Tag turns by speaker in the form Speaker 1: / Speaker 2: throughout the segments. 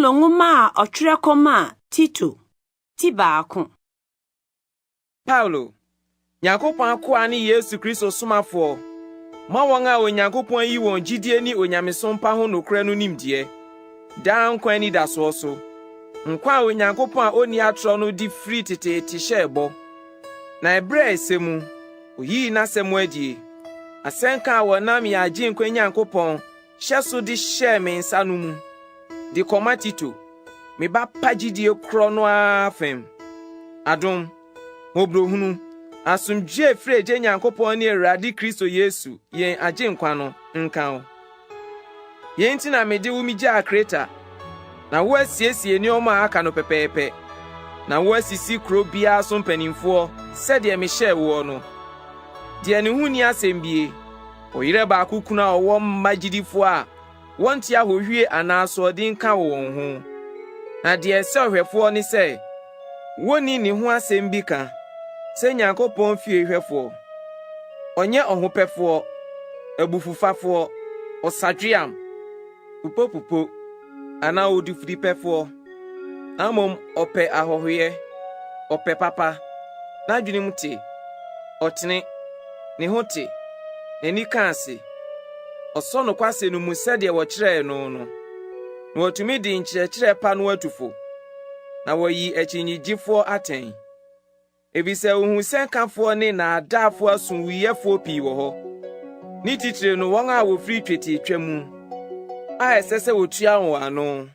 Speaker 1: Paulo nwoma a ɔtwerɛ kɔmaa Tito, ti baako.
Speaker 2: Paulo, Nyankopɔn akoa ne Yesu Kristo somafoɔ, ma wɔn a Onyankopɔn ayi wɔn gyidie ne onyamesom pa ho nokorɛ no nimdeɛ, daa nkwa anidasoɔ so, nkwa a Onyankopɔn a onni atorɔ no de firi teteete hyɛɛ bɔ, na ɛberɛ a ɛsɛ mu, oyii n'asɛm adie, asɛnka a wɔnam yɛn Agyenkwa Nyankopɔn hyɛ so de hyɛɛ me nsa no mu, de kɔma Tito, me ba pa gyidie korɔ no ara fam. Adom, mmɔborɔhunu, asomdwoe a ɛfiri Agya Nyankopɔn ne Awurade Kristo Yesu, yɛn Agyenkwa no, nka wo. Yei nti na mede wo migyaa Kreta, na woasiesie nneɛma a aka no pɛpɛɛpɛ, na woasisi kuro biara so mpanimfoɔ sɛdeɛ mehyɛɛ woɔ no. Deɛ ne ho nni asɛm bie, ɔyerɛ baako kunu a ɔwɔ mma gyidifoɔ a wɔnte ahohwie anaa asoɔden nka wɔ wɔn ho. Na deɛ ɛsɛ ɔhwɛfoɔ ne sɛ, wonni ne ho asɛm bi ka sɛ Nyankopɔn fie hwɛfoɔ. Ɔnyɛ ɔhopɛfoɔ, abufufafoɔ, ɔsadweam, pupopupo, anaa odifudepɛfoɔ, na mmom ɔpɛ ahɔhoyɛ, ɔpɛ papa, n'adwene mu te, ɔtene, ne ho te, n'ani ka ase, ɔsɔ nokwasɛm no mu sɛdeɛ wɔkyerɛɛ no no, na watumi de nkyerɛkyerɛ pa no atu fo, na wayi akyinnyegyefoɔ atɛn. Efisɛ ohusɛnkafoɔ ne nnaadaafoɔ asowuiɛfoɔ pii wɔ hɔ, ne titire no wɔn a wɔfiri twetiatwa mu a ɛsɛ sɛ wɔtua wɔn ano.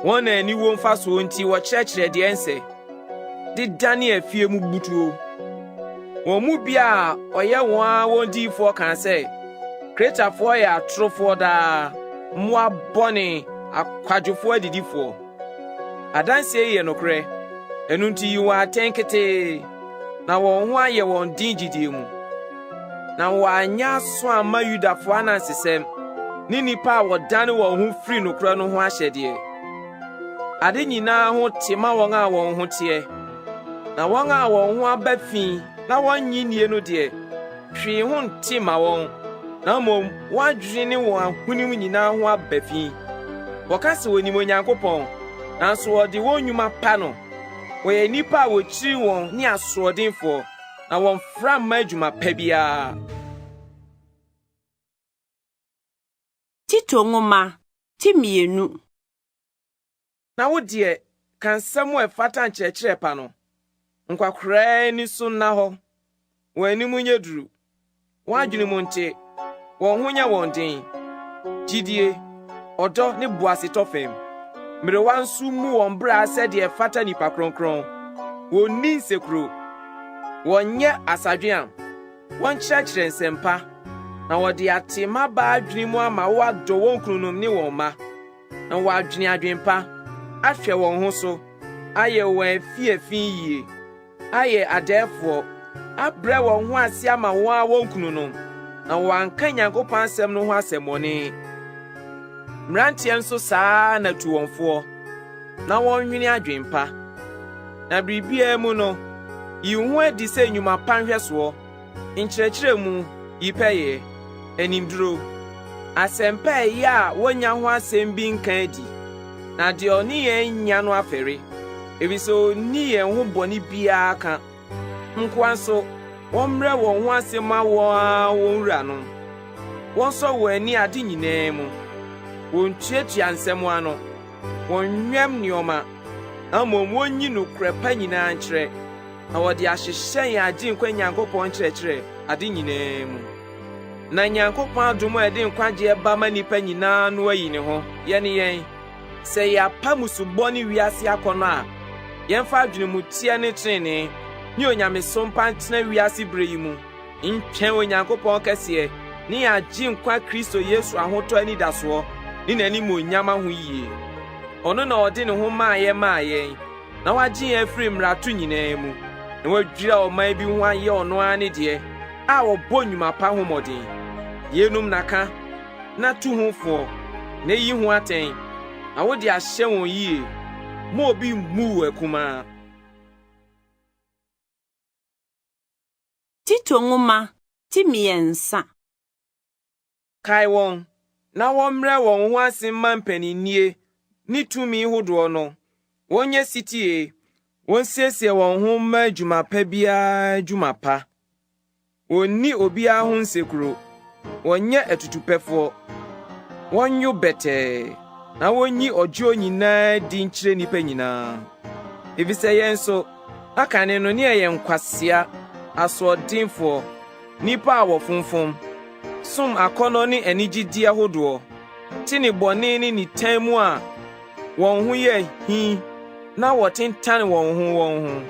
Speaker 2: Wɔn na aniwuo mfasoɔ nti wɔkyerɛkyerɛ deɛ ɛnsɛ, de dane afie mu butuo. Wɔn mu bi a ɔyɛ wɔn ara wɔn diyifoɔ kaa sɛ, Kretafoɔ yɛ atorofoɔ daa, mmoa bɔne, akwadwofoɔ adidifoɔ. Adanseɛ yi yɛ nokorɛ, ɛno nti yi wɔn atɛn ketee, na wɔn ho ayɛ wɔn den gyidie mu. Na wɔanyɛ aso amma Yudafoɔ anansesɛm ne nnipa a wɔdane wɔn ho firi nokorɛ no ho ahyɛdeɛ. Ade nyinaa ho te ma wɔn a wɔn ho teɛ, na wɔn a wɔn ho aba fi na wɔnnye nnie no deɛ, hwee ho nte mma wɔn, na mmom wɔn adwene ne wɔn ahonim nyinaa ho aba fi. Wɔka sɛ wɔnim Onyankopɔn, nanso wɔde wɔn nnwuma pa no. Wɔyɛ nnipa a wɔkyiri wɔn ne asoɔdenfoɔ, na wɔmfra mma adwuma pa biara.
Speaker 1: Tito Nwoma, ti mmienu.
Speaker 2: Na wo deɛ, ka nsɛm a ɛfata nkyerɛkyerɛ pa no. Nkwakoraa ani so nna hɔ, wɔn anim nyɛ duru, wɔn adwene mu nte, wɔn ho nyɛ wɔn den, gyidie, ɔdɔ ne boasetɔ fam. Mmerewa nso mmu wɔn bra sɛdeɛ ɛfata nnipa kronkron. Wɔnni nsekuro, wɔnnyɛ asadweam, wɔnkyerɛkyerɛ nsɛm pa, na wɔde ate mmabaa adwene mu ama wɔadɔ wɔn kununom ne wɔn mma, na wɔadwene adwempa, ahwɛ wɔn ho so, ayɛ wɔn afiafi yie, ayɛ adɛɛfoɔ, abrɛ wɔn ho ase ama wɔn ara wɔn kununom, na wɔanka Nyankopɔn asɛm no ho asɛmmɔne. Mmeranteɛ nso saa ara na tu wɔn foɔ, na wɔnnwene adwempa. Na biribiara mu no, yi wo ho adi sɛ nnwuma pa nhwɛsoɔ. Nkyerɛkyerɛ mu, yi pɛyɛ, animduro, asɛmpa a ɛyɛ a wonnya ho asɛm bi nka adi, na deɛ ɔne yɛn nya no afɛre, efisɛ onni yɛn ho bɔne biara ka. Nkoa nso, wɔmmrɛ wɔn ho ase mma wɔn ara wɔn wuranom. Wɔnsɔ wɔn ani ade nyinaa mu, wonntuatua nsɛm ano, wɔnnwɛm nneɛma, na mmom wonyi nokorɛ pa nyinaa nkyerɛ. Na wɔde ahyehyɛ yɛn Agyenkwa Nyankopɔn nkyerɛkyerɛ ade nyinaa mu. Na Nyankopɔn adom a ɛde nkwagyeɛ ba ma nnipa nyinaa no ayi ne ho, yɛne yɛn, sɛ yɛapa mmusubɔ ne wiase akɔnnɔ a, yɛmfa adwenemuteɛ ne trenee ne onyamesom pa ntena wiase bere yi mu, ntwɛn Onyankopɔn kɛseɛ ne yɛn Agyenkwa Kristo Yesu ahotɔ anidasoɔ ne n'animuonyam ahoyie. Ɔno na ɔde ne ho maa yɛn maa yɛn, na wagye yɛn afiri mmarato nyinaa mu, na wadwira ɔman bi ho ayɛ ɔno ara ne deɛ, a wɔbɔ nnwuma pa ho mmɔden. Yeinom na ka, na tu ho foɔ, na yi ho atɛn, na wode ahyɛ wɔn yie. Mma obi mmu wo akumaa.
Speaker 1: Tito Nwoma, ti mmiɛnsa.
Speaker 2: Kae wɔn, na wɔmmrɛ wɔn ho ase mma mpaninnie. ne tumi hodoɔ no, wɔnyɛ setie, wɔnsiesie wɔn ho mma adwuma pa biara dwuma pa. Wɔnni obiara ho nsekuro, wɔnyɛ atutupɛfoɔ, wɔnnwo bɛtɛɛ, na wonyi ɔdwoɔ nyinaa adi nkyerɛ nnipa nyinaa. Efisɛ yɛn nso, akane no ne yɛyɛ nkwasea, asoɔdenfoɔ, nnipa a wɔfomfom, som akɔnnɔ ne anigyedeɛ hodoɔ, te nnebɔne ne nitan mu a wɔn ho yɛ hi na wɔtentane wɔn ho wɔn ho.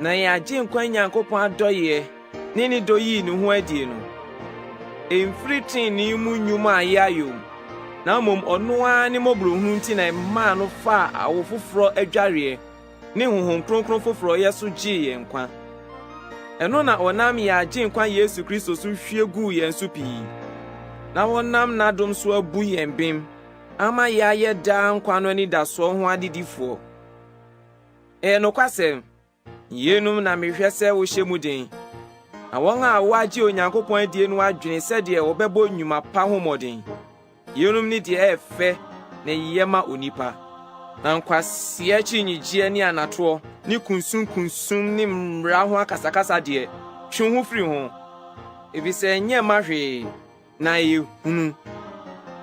Speaker 2: Na yɛn Agyenkwa Nyankopɔn adɔeɛ ne ne dɔ yii ne ho adie no, ɛmfiri trenee mu nnwuma a yɛayɛ mu, na mmom ɔno ara ne mmɔborɔhunu nti na ɛmaa no faa awo foforɔ adwareɛ ne Honhom Kronkron foforɔyɛ so gyee yɛn nkwa. Ɛno na ɔnam yɛn Agyenkwa Yesu Kristo so hwie guu yɛn so pii, na wɔnam n'adom so abu yɛn bem ama yɛayɛ daa nkwa no anidasoɔ ho adedifoɔ. Ɛyɛ nokwasɛm, yeinom na mehwɛ sɛ wohyɛ mu den, na wɔn a wɔagye Onyankopɔn adie no adwene sɛdeɛ wɔbɛbɔ nnwuma pa ho mmɔden. Yeinom ne deɛ ɛyɛ fɛ na ɛyɛ ma onipa. Na nkwasea akyinnyegyeɛ ne anatoɔ ne kunsunkunsum ne mmara ho akasakasa deɛ, twe wo ho firi ho, ɛfiri sɛ ɛnyɛ mma hwee, na ɛyɛ hunu.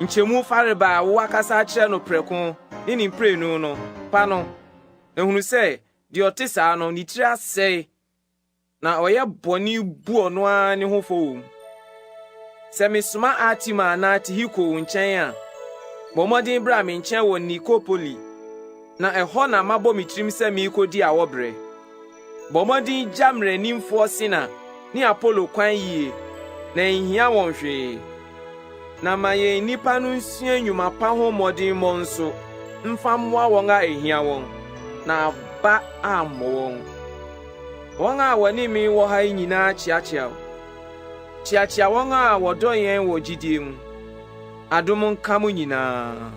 Speaker 2: Nkyɛmu farebae a woakasa akyerɛ no prɛko ne ne mprenu no, pa no, na hunu sɛ deɛ ɔte saa no, ne tiri asɛe na ɔyɛ bɔne bu ɔno ara ne ho fɔ wɔ mu. Sɛ mesoma Artema anaa Tihiko wo nkyɛn a, bɔ mmɔden bra me nkyɛn wɔ Nikopoli, na ɛhɔ na mabɔ me tirim sɛ merekodi awɔberɛ. Bɔ mmɔden gya mmaranimfoɔ Sena ne Apolo kwan yie, na nhia wɔn hwee. Na ma yɛn nnipa no nsua nnwuma pa ho mmɔdemmɔ nso mfa mmoa wɔn a ehia wɔn, na aba ammɔ wɔn. Wɔn a wɔne me wɔ ha yi nyinaa kyeakyea wo. Kyeakyea wɔn a wɔdɔ yɛn wɔ gyidie mu. Adom nka mo nyinaa.